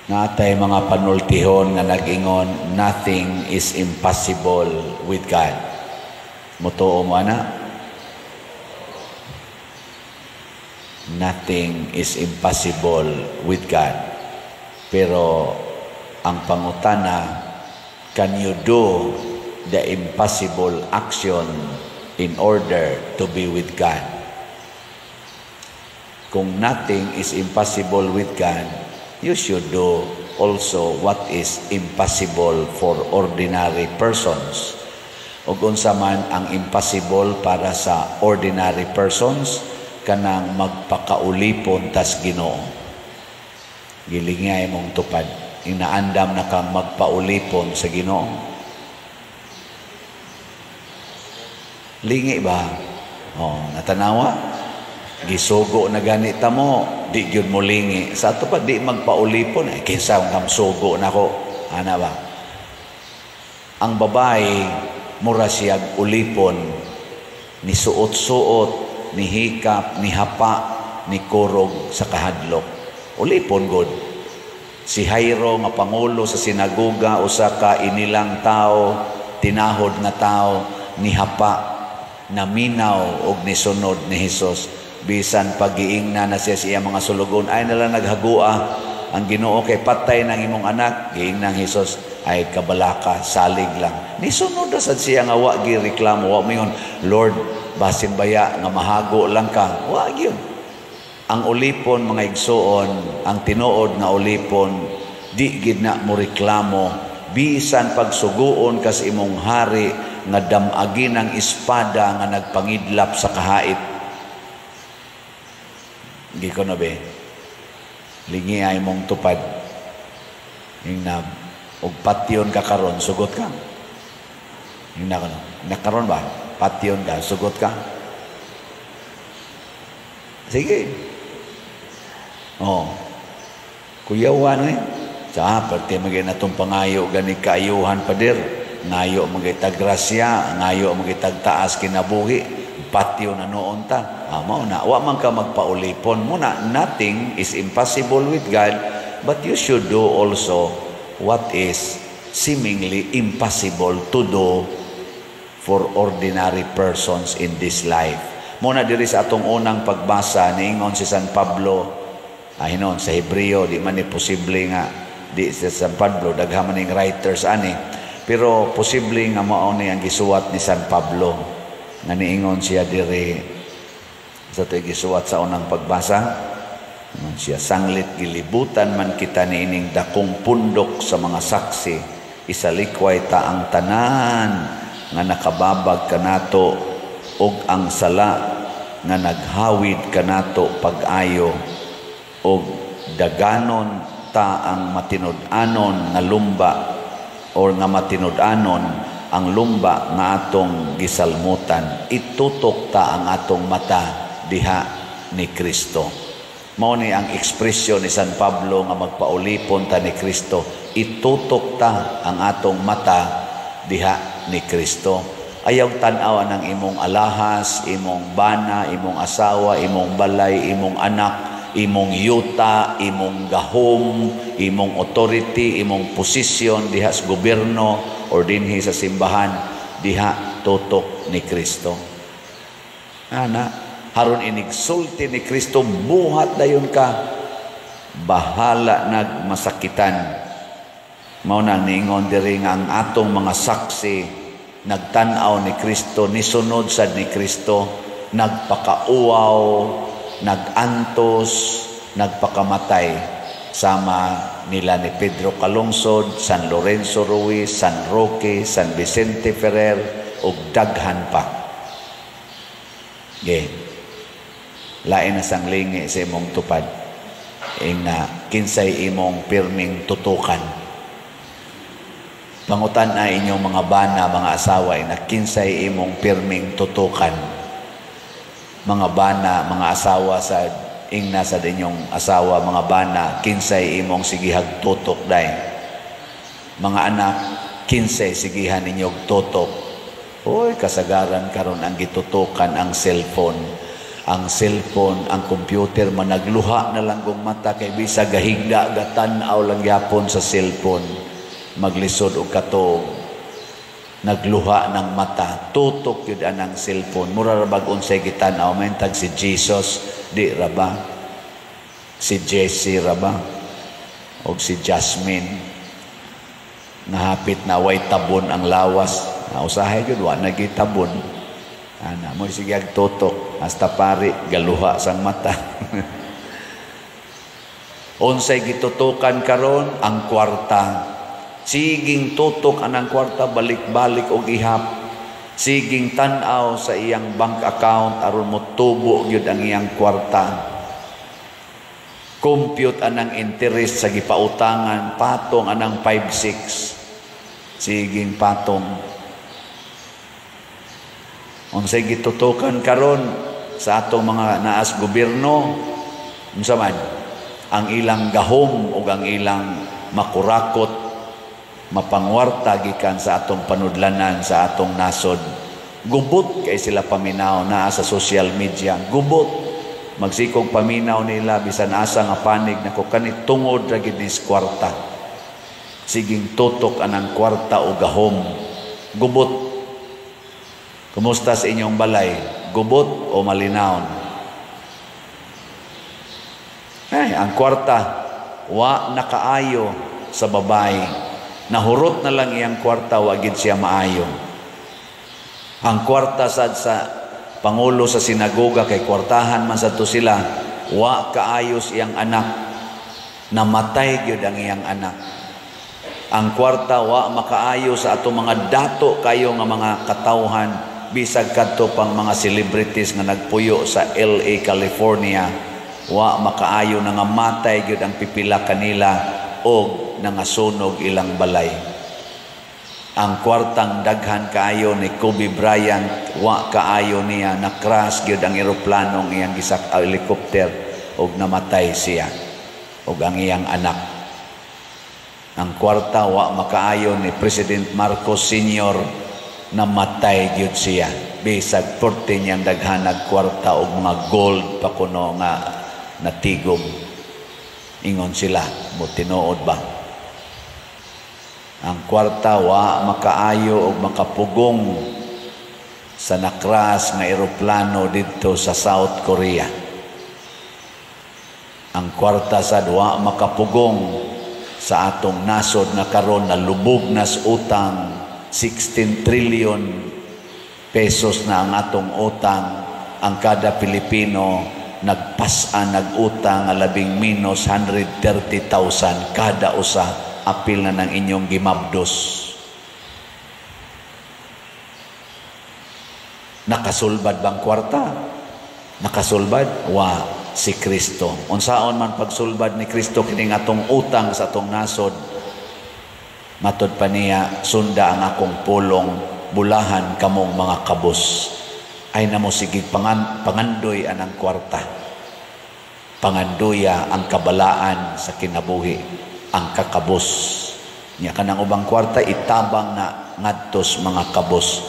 Naa tay mga panultihon nga nag-ingon, "Nothing is impossible with God." Mutuo mo ana? Nothing is impossible with God. Pero ang pangutana, can you do the impossible action in order to be with God? Kung nothing is impossible with God, you should do also what is impossible for ordinary persons. Ug unsa man ang impossible para sa ordinary persons? Kanang magpakaulipon tas Ginoo. Gilingay mong tupad. Inaandam na kang magpaulipon sa Ginoo. Lingi ba? Oh, natanawa? Gisugo na gani ta mo, di gyud mo lingi. Sa ato pa di magpaulipon, eh, kinsa ang sugo nako? Ana ba? Ang babae mura siyag ulipon, ni suot-suot, ni hikap, ni hapa, ni kurog sa kahadlok. Ulipon god. Si Jairo nga pangulo sa sinagoga, usa ka inilang tao, tinahod nga tao, ni hapa, naminaw og nisunod ni Hesus. Bisan pagiingna na siya sa iyang mga sulugon, ay nala naghagua ang Ginoo kay patay ng imong anak. Giingna ang Hesus, "Ay kabalaka, salig lang." Nisunod na sad siya nga wa gireklamo, wa moingon, "Lord, basin baya nga mahago lang ka." Wa gyud. Ang ulipon, mga igsuon, ang tinuod nga ulipon, di gid na mo reklamo bisan pagsuguon kas imong hari nga damagin ang espada nga nagpangidlap sa kahait. Gi ko na be. Lingi ay mong tupad. Ingna, og patyon ka karon, sugot ka. Ingna ko no. Nakaron ba? Patyon ka, sugot ka. Sige. Oh. Kuyawan eh. Sa parte magay natong pangayo gani kaayuhan, pader. Ngayo magay grasya, ngayo magay taas kinabuhi. Patyo na noon ta. Ah, mao na, wa man ka magpaulipon. Muna, nothing is impossible with God, but you should do also what is seemingly impossible to do for ordinary persons in this life. Muna diri sa atong unang pagbasa, niingon si San Pablo, ay hinon, sa Hebreo, di man ni posible nga di si San Pablo, daghan man ning writers ani, pero posible nga mao ni ang gisuwat ni San Pablo nga niingon siya diri sa ito'y gisuwat sa unang pagbasa. Ingon siya, "Sanglit gilibutan man kita niining dakong pundok sa mga saksi, isalikway ta ang tanan nga nakababag kanato ug ang sala nga naghawid kanato pag-ayo, ug daganon ta ang matinud-anon nga lumba or nga matinud-anon ang lumba nga atong gisalmutan. Itutok ta ang atong mata diha ni Kristo." Mao ni ang ekspresyon ni San Pablo nga magpaulipon ta ni Kristo. Itutok ta ang atong mata diha ni Kristo. Ayaw tan-aw ang imong alahas, imong bana, imong asawa, imong balay, imong anak, imong yuta, imong gahom, imong authority, imong posisyon diha sa gobyerno or dinhi sa simbahan, diha tutok ni Kristo. Ana, haron inigsulti ni Kristo, buhat dayon ka, bahala nagmasakitan. Mao na niingon diri nga ang atong mga saksi nagtan-aw ni Kristo, nisunod sad ni Kristo, nagpakauaw, nagantos, nagpakamatay sama nila ni Pedro Calungsod, San Lorenzo Ruiz, San Roque, San Vicente Ferrer ug daghan pa. Ge. Lain na sang lingi sa imong tupad. Ingna kinsay imong pirming tutukan. Pangutan na inyong mga bana, mga asawa, na kinsay imong pirming tutukan. Mga bana, mga asawa sa ingna sa inyong asawa, mga bana, kinsay imong sigihag tutok day. Mga anak, kinsay sigihan ninyog tutok. Uy, kasagaran karon ang gitutukan ang cellphone. Ang cellphone, ang computer, managluha na lang kung mata kay bisa gahigda, gatan-aw lang gyapon sa cellphone. Maglisod og katog. Nagluha ng mata, tutok yun anang cellphone. Mura ra bag unsay gitan-aw, mentag si Jesus, di ra ba? Si Jesse ra ba? Og si Jasmine. Nga hapit na way tabon ang lawas. Na usahay yun, wa nagitabon. Ana, mo sige ag tutok, hasta pari, galuha sang mata. Unsay gitutukan karon? Ang kwarta. Siging tutok anang kwarta, balik-balik og ihap. Siging tan-aw sa iyang bank account aron motubo gyud ang iyang kwarta. Compute anang interest sa gipautangan, patong anang 5-6. Siging patong. Unsay gitutukan karon sa atong mga naas gobyerno, unsa man ang ilang gahom ug ang ilang makurakot, mapangwarta gikan sa atong panudlanan sa atong nasod. Gubot kay sila paminaw naa sa social media. Gubot magsikog paminaw nila bisan asa nga panig nako kani tungod ra gid ni kwarta. Siging tutok anang kwarta o gahom. Gubot. Kumusta sa inyong balay? Gubot o malinawon? Ay, ang kwarta wa nakaayo sa babae. Nahurot na lang iyang kwarta, wa gid siya maayo. Ang kwarta sad sa pangulo sa sinagoga kay kwartahan man sad to sila, wa kaayos iyang anak. Namatay gyud ang iyang anak. Ang kwarta wa makaayo sa atong mga dato kayo nga mga katawhan, bisag kadto pang mga celebrities nga nagpuyo sa LA, California, wa makaayo, nangamatay gyud ang pipila kanila og nangasunog ilang balay. Ang kwartang daghan kaayo ni Kobe Bryant, wa kaayo niya, na-crash gyud ang eroplanong iyang gisak helicopter og namatay siya og ang iyang anak. Ang kwarta wa makaayo ni President Marcos Sr., namatay gyud siya. Bisag porte niyang daghanag kwarta og mga gold pa kuno nga natigom. Ingon sila, mo tinuod ba? Ang kwarta wa makaayo og makapugong sa nakras nga eroplano didto sa South Korea. Ang kwarta sad wa makapugong sa atong nasod nga karon nalubog nas utang, 16 trillion pesos na ang atong utang. Ang kada Pilipino nagpas-an nag-utang nga labing minus 130,000 kada usa, apil na ng inyong gimabdos. Nakasulbad bang kwarta? Nakasulbad? Wa, si Kristo. Unsaon man pagsulbad ni Kristo kining atong utang sa atong nasod? Matod pa niya, sunda ang akong pulong, bulahan kamong mga kabos. Ay namo sige pangandoy anang kwarta. Pangandoya ang kabalaan sa kinabuhi, ang kakabos. Nya kanang ubang kwarta itabang na ngadtos mga kabos.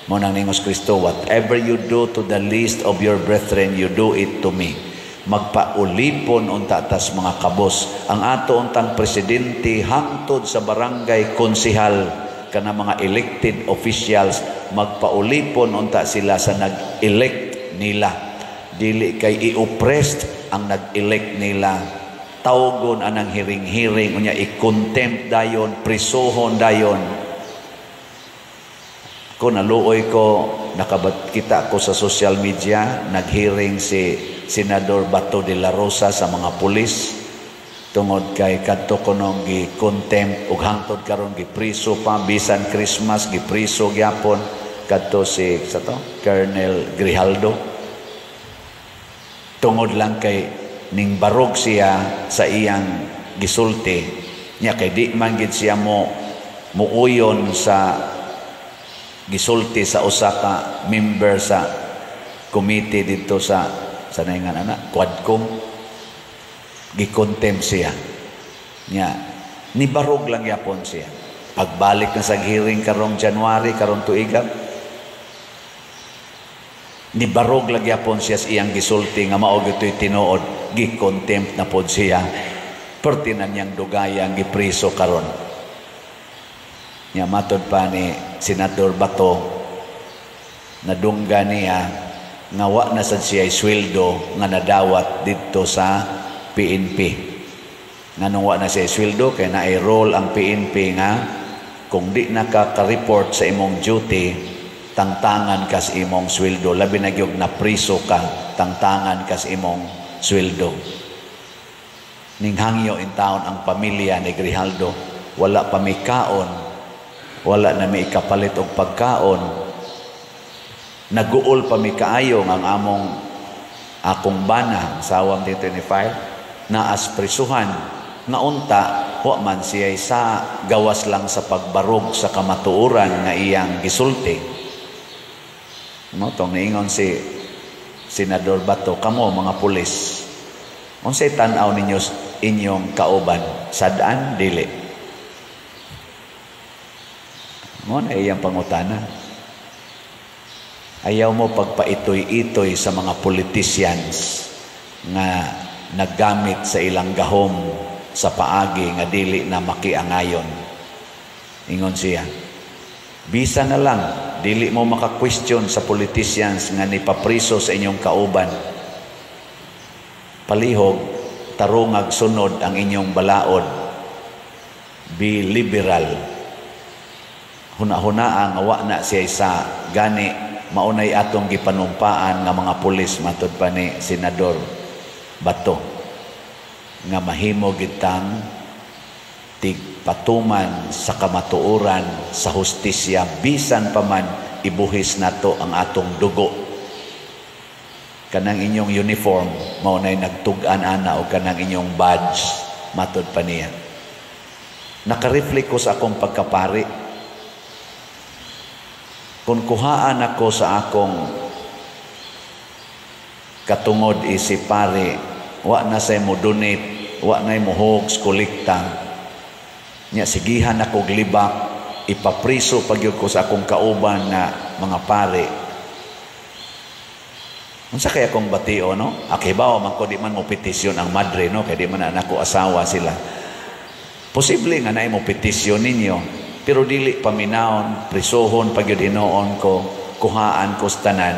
Mo nang ningos Kristo, whatever you do to the least of your brethren, you do it to me. Magpaulipon unta tas mga kabos. Ang ato untang presidente hangtod sa barangay konsehal kana mga elected officials, magpaulipon unta sila sa nag-elect nila. Dili kay i-oppressed ang nag-elect nila. Tawgon anang hiring-hiring unya i-contempt dayon, prisuhon dayon. Ko naluoy ko, nakabat kita ko sa social media, naghearing si Senador Bato de la Rosa sa mga pulis tungod kay kadto kunong gi-contempt ug hangtod karon gipriso pa bisan Christmas gipriso gyapon kadto si sa to Colonel Grijaldo, tungod lang kay ning barog siya sa iyang gisulti niya kay di man gid siya mo muuyon sa gisulti sa usa ka member sa committee didto sa naingan ana Quadcom. Gikontempt siya niya, nibarog lang yapon siya. Pagbalik na sa hearing karong January karong tuiga, Nibarog lagyapon siya sa iyang gisulti nga mao gito'y tinuod, gi-contempt na pod siya. Perti na niyang dugayang gipriso karon. Nya matod pa ni Senador Bato, nadungga niya nga wa na sad siya sweldo nga nadawat didto sa PNP. Nganong wa na siya sweldo? Kay naay rule ang PNP nga kung di na ka ka-report sa imong duty, tangtangan kas imong sweldo. Labi na gyud na priso ka, tangtangan kas imong sweldo. Ninghangyo in taon ang pamilya ni Grijaldo, "Wala pa mi kaon, wala na mi ikapalit og pagkaon, naguol pa mi kaayo nga ang among akong bana, asawa dito ni file naas prisuhan." Nga unta wa man siya sa gawas lang sa pagbarog sa kamatuoran nga iyang gisulti. Mo tong niingon si Senador Bato, "Kamo mga pulis, unsay tan-aw ninyo inyong kauban, sad-an dili?" Mo na iyang pangutana. Ayaw mo pagpaitoy-itoy sa mga politicians nga naggamit sa ilang gahom sa paagi nga dili na makiangayon. Ingon siya, bisa na lang dili mo maka-question sa politicians nga nipapriso sa inyong kauban, palihog tarungag sunod ang inyong balaod. Be liberal. Huna-hunaa nga wa na siya sa gani maunay atong gipanumpaan nga mga pulis, matud pa ni Senador Bato, nga mahimo gitang tigpatuman sa kamatuoran, sa hustisya, bisan pa man ibuhis nato ang atong dugo. Kanang inyong uniform mao nay nagtug-an ana o kanang inyong badge, matud pa niya. Nakareflect ko sa akong pagkapari. Kung kuhaan ako sa akong katungod isip pare, wa na say mo donate, wa na mo hogs kolekta nya, sigihan ako libak, ipapriso pagyud ko sa akong kauban na mga pare, unsa kaya akong batio, no? Akibaw man ko di man mo petisyon ang madre, no? Kay di man na nako asawa sila. Posible nga naay mo petisyon ninyo, pero dili paminawon, prisohon pagyud hinuon ko, kuhaan ko sa tanan.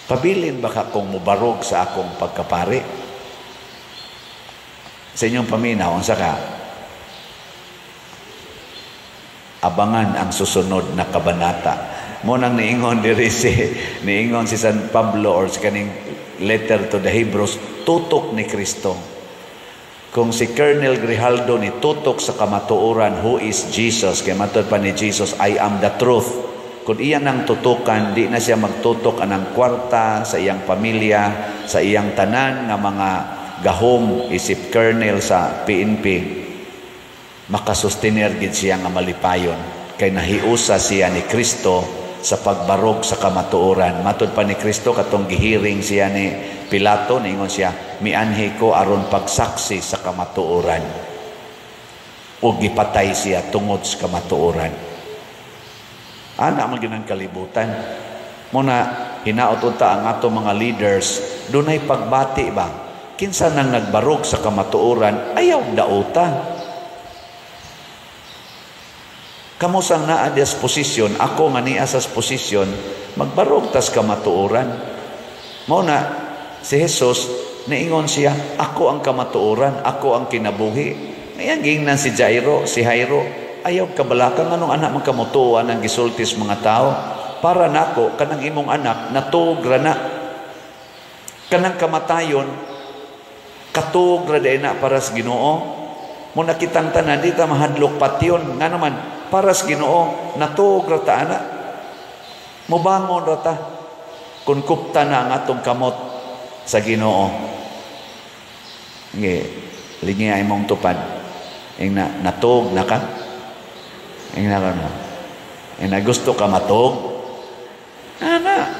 Pabilin ba ka kung mubarog sa akong pagkapari? Sa inyong paminaw, unsa ka? Abangan ang susunod na kabanata. Mo nang niingon diri si San Pablo or si kaning letter to the Hebrews, tutok ni Kristo. Kung si Colonel Grijaldo ni tutok sa kamatuoran, who is Jesus, kay matod pa ni Jesus, "I am the truth." Kung iya nang tutukan, di na siya magtutok anang kwarta sa iyang pamilya, sa iyang tanan nga mga gahom isip colonel sa PNP, makasustener gid siya nga malipayon kay nahiusa siya ni Kristo sa pagbarog sa kamatuoran. Matod pa ni Kristo katong gihiring siya ni Pilato, niingon siya, "Mianhi ko aron pagsaksi sa kamatuoran." Ug gipatay siya tungod sa kamatuoran. Ana man gyud ang kalibutan. Muna hinaot unta ang ato mga leaders dunay pagbati ba? Kinsa nang nagbarog sa kamatuoran, ayaw dauta. Kamo sang naa dias posisyon, ako nga niya sa posisyon, magbarog tas kamatuoran. Mao na si Jesus niingon siya, "Ako ang kamatuoran, ako ang kinabuhi." Ngayon giingnan si Jairo, "Ayaw kabalaka, nganong anak man kamutuan ang gisultis mga tao? Para nako kanang imong anak natuog ra na. Kanang kamatayon katuog ra na para sa Ginoo." Mo nakitang tanan di ta mahadlok patyon, nga naman para sa Ginoo natuog ra ta ana. Mobangon ra ta kun kupta na ang atong kamot sa Ginoo. Nge, lingi ay mong tupad. Ing na natuog na ka. Ing na ka na. Ing na gusto ka matuog. Ana.